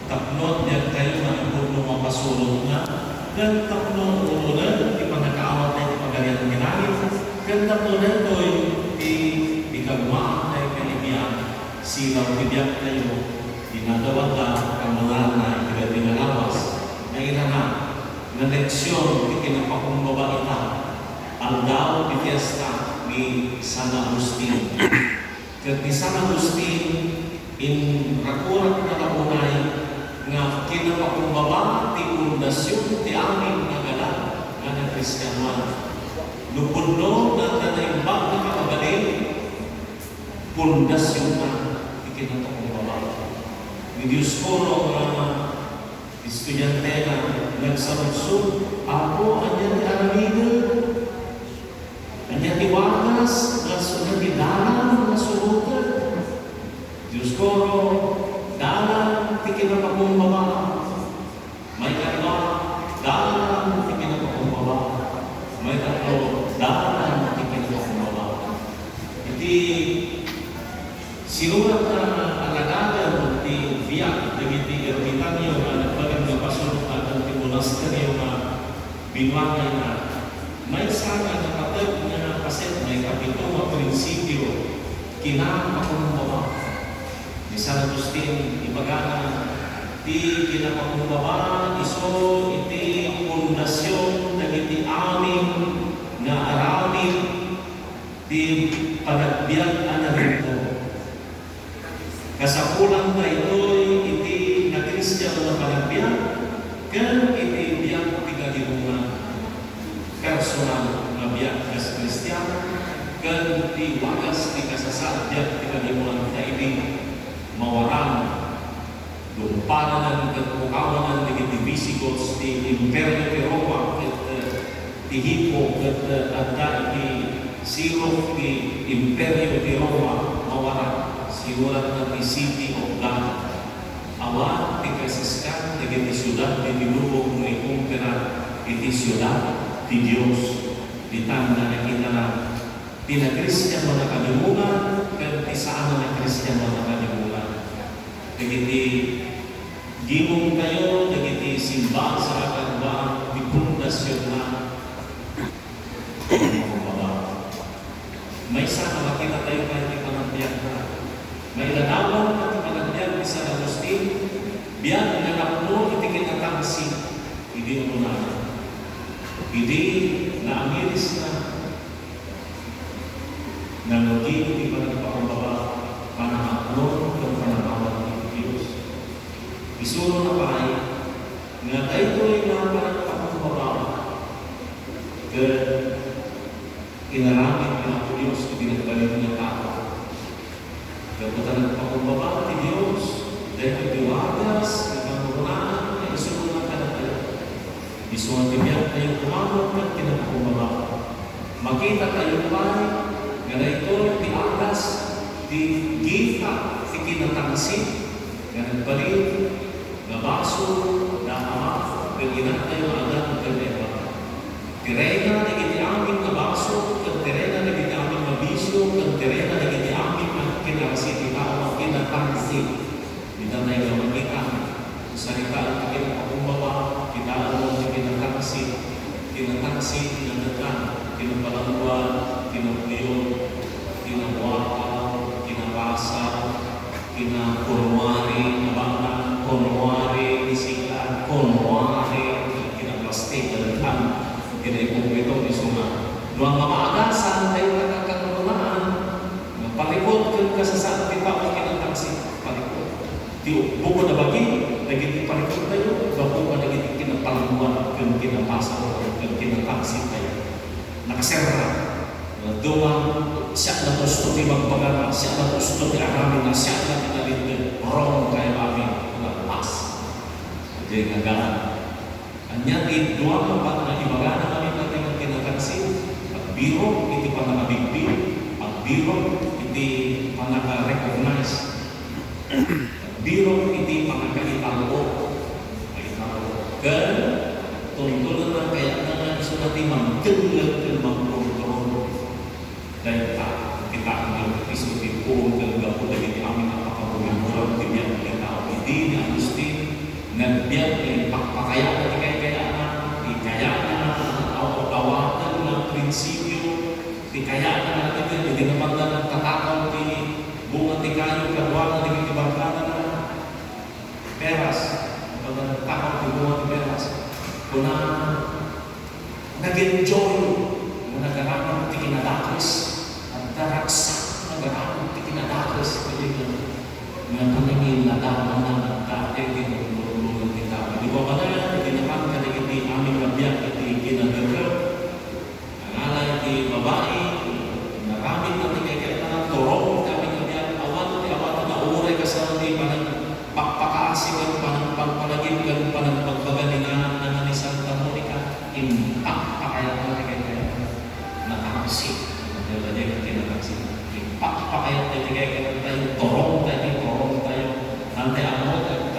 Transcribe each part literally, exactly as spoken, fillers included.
Tapno agbiagtayo nga napudno nga pasurotna, ken tapno ulonen ti pannakaawatna iti Pagarian ti Langit, ken tapno daytoy ti bikagmaantayo ken ibiag, silaw ti biagtayo, ti nadawatna, kamangana iti daytoy nga lawas, nairana nga leksion ti kinapakumbaba ita, aldaw ti fiesta ni San Agustin. Ket ni San Agustin, inrakurakna nga unay nga kinapakumbaba ti pundasion ti amin nga galan nga nagkristianoan. No pudno nga naimbag nga kababalin, pundasionna ti kinapakumbaba. Ni Dioscoro nga estudiantena nagsaludsod, "Apo, ania ti aramiden? Ania ti wagas nga su-, ania ti dalan nga suroten?" Dioscoro, dalan ti kinapakumbaba. Maikadua, dalan ti kinapakumbaba. Maitatlo, dalan ti kinapakumbaba. Iti sinuratna a nagada ti biag dagiti ermitanyo nga nagbalin nga pasurot ken ti monasterio nga binuangayna. Maysa nga napateg nga paset, maikapito nga prinsipio, kinapakumbaba. Ni San Agustin, ibagana, ti kinapakumbaba isu iti pundasion dagiti amin nga aramid ti panagbiag a naremtem. Kasapulan daytoy iti nakristiano nga panagbiag ken iti biag ti kadimongan, personal nga biag kas Kristiano, ken ti wagas ti kasasaad biag ti kadimongan ta idi mawaran, dumpananan ket pukawanan dagiti Visigoths ti Imperio ti Roma ket, eh, ti Hippo ket, eh, adda iti sirok ti Imperio ti Roma, mawaran. Sinuratna ti City of God. Awan ti kasiskan dagiti siudad ti tinubong nga ikumpera iti siudad ti Dios. Ditan nga nakitana ti nakristiano a nakadimongan ken ti saan a nakristiano a nakadimongan. Dagiti gimongtayo, dagiti simbahan sa kaduaan, ti pundasionna, Maysa nga makitatayo iti panagbiagna. Mailadawan ti panagbiag ni San Agustin, biag nga napno iti kinatangsit idi ununana. Idi naamirisna, nangngegina ti panagpakumbaba, panangatlon, ken panangawat iti Dios. Isurona pay nga daytoy nga panagpakumbaba ket inaramid ni Apo Dios iti nagbalin nga tao. Gapu ta nagpakumbaba ti Dios, daytoy ti wagas nga pangunaan nga isurona kadatayo. Isu nga ti biagtayo kumanon ket kinapakumbaba. Makitatayo pay nga daytoy ti agas ti gita ti kinatangsit nga nagbalin nga basol da Ama ken Inatayo nga Adan ken Eva. Ti reyna dagiti amin nga basol, ken ti reyna dagiti amin nga bisio, ken ti reyna dagiti amin nga kinarasi ti tao nga kinatangsit. Dita tayo nga makita, saritaan ti kinapakumbaba, kitaenmo ti kinatangsit, kinatangsit nga datang, kinapalangguad, kinapuyon, kinabuakaw, kinapasar, kinakunwari, abana, kunwari, isikla, kunwari, kinaplastik, datang, kinaikumpito, isu nga. Duang nga maagasan, tayo nakakakunaan, nga parikut ken kasasaad ti tao kinatangsit, parikut. Ti bukod a bagi, dagiti parikut tayo, gapu kadagiti kinapalangguad ken kinapasar ken kinatangsit tayo. Nakaserra. Nga duma, siak na gusto ti bagbagana, siak na gusto ti aramidna, siak na ti nalinteg. Wrong kayo amin. Wala, pas. Diay nga gaan. Ania ti dua nga pa-, nga ibagana amin nga kinatangsit? Pagbirok iti pannakabigbig, pagbirok iti pannaka-recognize, pagbirok iti pannakaitalok, maitalok. Ken tuntunan kayatna nga isu ti mangtengngeg ken mangkontrol. Dayta, kitaenyo, isu ti puon ken gapu dagiti amin a pakabuliburan ti biag ti tao. Idi ni Agustin, Kayo kaduana dagiti barkadana, Peras, bagan takaw ti bunga ti Peras. Kuna, nag-enjoy nga nagaramid ti kinadakes. Adda ragsak nga nagaramid ti kinadakes. Kadi nga, nga panangin nadamana, dati ti nagmurmurong ti tao. Di ba ba na, di naman kadagiti amin nga biag iti kinadakes? Nangala iti babai, naramid na ti kayatna, turong ti amin nga biag, awan ti awan, nga uray kasano ti panagpakpakaasi ken panagpalpalagip ken panagpagbaga ni nanang ni Santa Monica, impakpakayatna ti kayatna. Natalsik. Dayta ti kinatalsik. Impakpakayatna ti kayatna, turong tayo, turong tayo. Ante amo, tayo,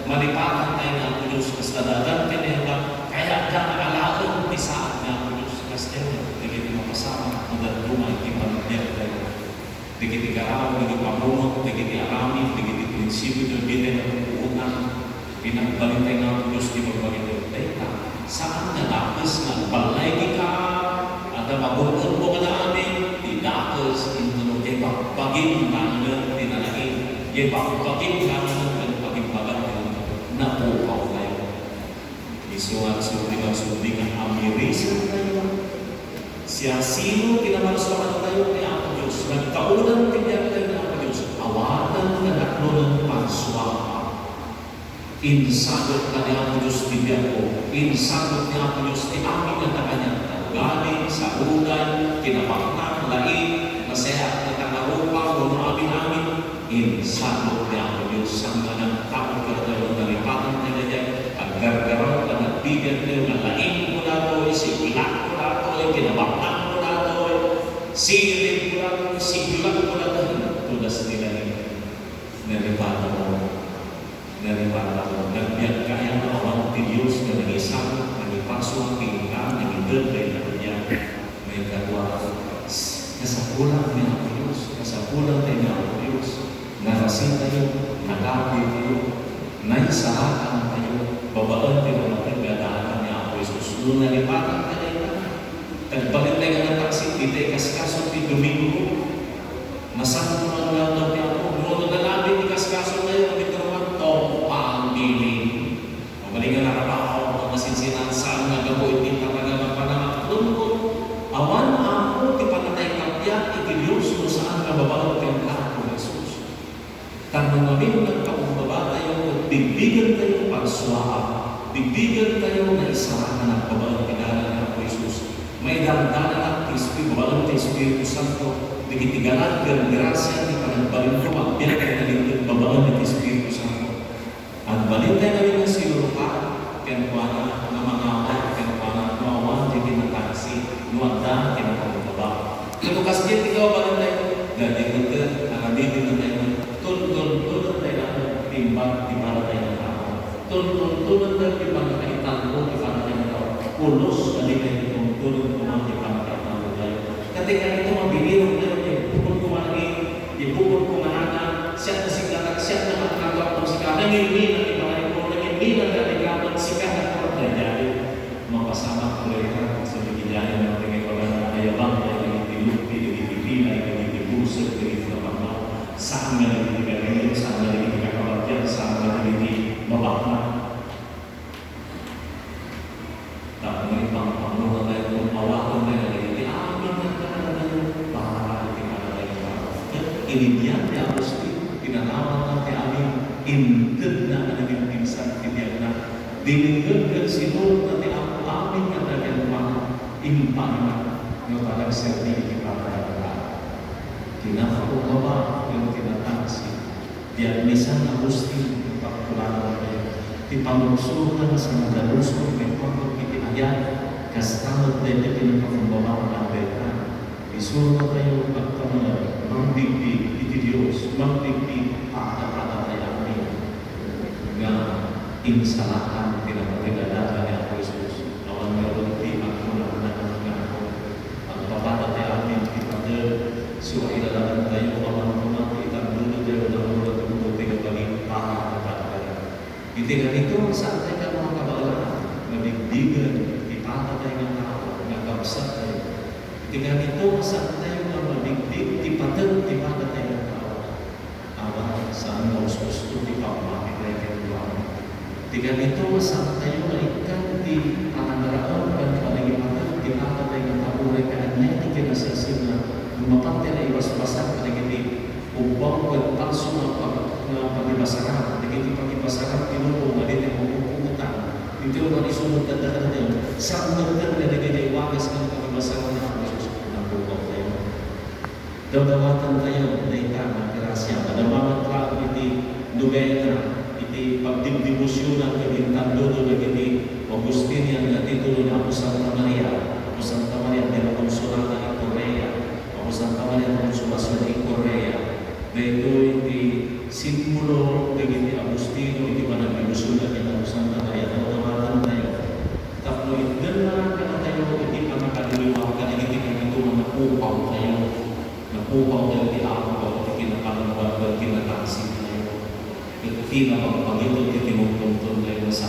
malipatan tayo ni Apo Dios, kasta dadan ti Eva, kayatda nga alaen ti saad ni Apo Dios. Kasta, dagiti mapasamak, madaduma iti panagbiag tayo. Dagiti garaw, dagiti pamumot, dagiti aramid, dagiti prinsipio, dagiti napupuotan. Pinagbalintay nga Apo Dios ti pagbalintay. Dayta, saan nga dakes nga agbalay ti ka, adda magun-etmo kada amin, ti dakes, intono, ti bagbagim nanen ti nalaing, ti bagbagim nanen ti pagimbagan ti napukaw tayo. Isu nga agsubligan, subligan, amirisan tayo. Siasino ti namarsuan tayo ni Apo Dios? Nagtaudan ti biag tayo ni Apo Dios. Awaten nga daklonen parsua. Insagut ni Apo Dios ti biagko. Insagut ni Apo Dios ti amin nga kaniatta. Ugali, sarugan, kinabaknang, laing, nasayaat nga tangarupang, wenno amin-amin. Insagut ni Apo Dios, saan nga nagtaud kadatayo, nalipatan tayo daydiay. Aggargaraw, nga nagbibiag tayo, nga laingko datoy, siplakko datoy, kinabaknangko datoy, siringko datoy, siplakko datoy, tudas ni laing. Nalipatan mo. Nalipatan mo. Nagbiag ka, awan ti Dios nga nangisagut, nangiparsua kenka, nangited dayta a biag. Maikadua, kasapulan ni Apo Dios, kasapulan tayo ni Apo Dios. Narasitayo, nagabitayo, naisalakan tayo, babaen ti nangted nga dalan ni Apo Jesus. No nalipatan tayo dayta, nagbalin tayo nga nataksit, di tayo kaskaso ti Domingo. Nasantoan nga daw ti Apo, no nagalabi ti kaskaso tayo, kami taruan, tungpal, biling. Mabalin nga narabaw, masinsinan, saan nga gapu iti talaga nga panangatlon ko. Awan, Apo, ti panatay kappia iti Dios no saan nga babaen kenka, Apo Jesus. Tan no ngamin nagpakumbaba tayo, ket bigbigen tayo parsua, bigbigen tayo naisalakan babaen ti dalan ni Apo Jesus. Maidandanan ti Espiritu, babaen ti Espiritu Santo, dagiti galad ken grasia ti panagbalinko, agbiag ken nalinteg babaen ti Espiritu Santo. Agbalin tayo ngamin nga sinurukan kenkuana, nga mangawat kenkuana, no awan dagiti nataksi, no adda ti napakumbaba. Ket no kasdiay ti kababalintayo, daydiay metten, aramiden tayo, tuntuntunen tayo laeng, timbag ti para tayo nga tao. Tuntuntunen tayo ti pannakaitanto ti para tayo nga tao. Pulos nga di tayo tuntunen koma ti pannakaitanto tayo. Ket ti kayatko nga binirok tayo, ti bukod ko nga nangin, ti bukod ko nga nana, siak nga signatar, siak nga nagtanggaw ken sika, nanginginang ti panayon, nanginginang nga ligawan, sika nga kordayari. Mapasamak ko ita, sa bigidayan ng mga ibaga na ayabang na yung itinukpi, yung itipinay, yung itibusog, yung itinapangaw. Saan nga yung itinaganyan, saan nga yung itinakabagyan, saan nga yung itibabakna. Tapno ipangpanguna tayo, kung awaten tayo, iti amin nga kananayo, para iti kananayo. Ket inibyan ni Apo Espiritu, pinanawan na ti amin, inted na nga naging pinsan ti biag na. Dinenggen ken sinurot na ti Apo amin nga taga-, impanaw no panagserbi iti pamagana. Kinapakumbaba ken kinataksi. Diak ni San Agustin, pagkulangan tayo. Ti panursurotan, saan nga dalusor, may pangkot iti ayat, kasta met dayta ti nagpakumbaba nga Alberta. Isuro tayo agkamangad, mangbigbig iti Dios, mangbigbig, paada-ada tayo amin. Nga insalakan ti napateg a dalan ni Apo Jesus. Awan ngarud ti agkunana nga ako. Agpapatatayo amin ti pateg, so, ailalagan tayo, awan koma ti itandudo tayo, namura ti bubuteng a bagi, paada-ada tayo. Iti ganito, saan tayo nga makabaelan, mabigbigen ti patatay nga tao, nga kabsat tayo. Iti ganito, saan tayo nga mabigdig ti pateg ti patatay nga tao. Ti kaniato a santayo nga ikkan ti panagaraem ken panangibaton ti tatatayo nga taburay ken ania ti kinasarsinna no mapan ti naibasbasar kadagiti ubbaw ket palso nga pag-, nga pagibasaran, dagiti pagibasaran ti lubong nga di tayo mapupuotan. Iti umani sumod kadakayo, saan metten nga dagiti wagas nga pagibasaran ni Apo Jesus, napukaw tayo. Dawdawaten tayo dayta nga grasia. Madama met laeng iti nobena, iti pagdibdibosionan ken intanduro dagiti Augustinian nga titulo ni Apo Santa Maria, Apo Santa Maria della Consolata e Correia, Apo Santa Maria Consolacion e Correia. Daytoy ti simbolo dagiti Agustino iti panagdibosyon ken Apo Santa Maria. Dawdawaten tayo. Tapno itdenna kadatayo iti pannakaliwat kadagiti kaniato nga napukaw tayo. Napukaw tayo ti Apo babaen iti kinapanunotna ken kinataksit tayo. Ket kinapagpangito ti kinungkungton tayo nga sa